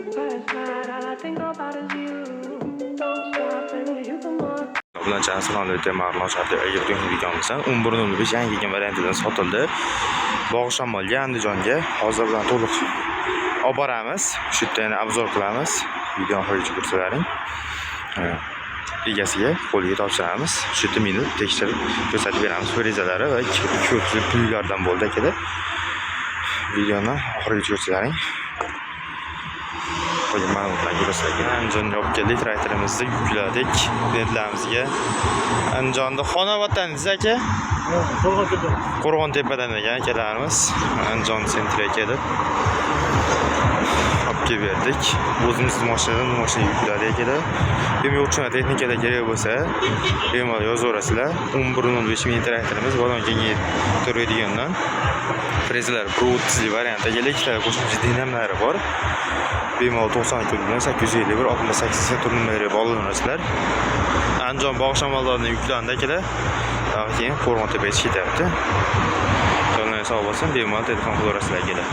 Last night, all I think about is you. Don't stop, baby, you come on. Bilan assalomu alaykum, Marlon Shahriy do'konimizdan 11.05 yangi kelgan variantidan sotildi. Bog'ishamolga, Andijonga hozir bilan to'liq olib boramiz. Shu yerda yana обзор qilamiz. Videoni oxirigacha ko'rsalaring. Egasiga qo'liga topshiramiz. Shu yerda minib tekshirib ko'rsatib beramiz. Frezalari va 230 pullardan bo'ldi, akada. Videoni oxirigacha ko'rsalaring. Qolgan ma'lumotlarga ko'rsatgan. Andijonga olib keldik, traktorimizni yukladik klientlarimizga. Andijonda xonoboddan aka? Qo'rg'ontepa. Qo'rg'ontepadan ekan akalarimiz. Andijon центр ga kelib olib kelib berdik. O'zimizni mashinadan mashinaga yukladik, akalar. Demak, uchun texnikada kerak bo'lsa, bemalol yozaverasizlar. 11.05 mini traktorimiz balon kengayib turadigandan. Frezalar 1.30lik variant, akalar, ikkita qo'shimcha dinamlari bor. Bemalol 92 bilan 851 68 84 nomerga bog'lanasizlar. Andijon Bog'ishamoldan yuklandi, akalar. Daha keyin Qo'rg'ontepaga ketyapti. Jonlaring sog' bo'lsin, bemalol telefon qilaverasizlar, akalar.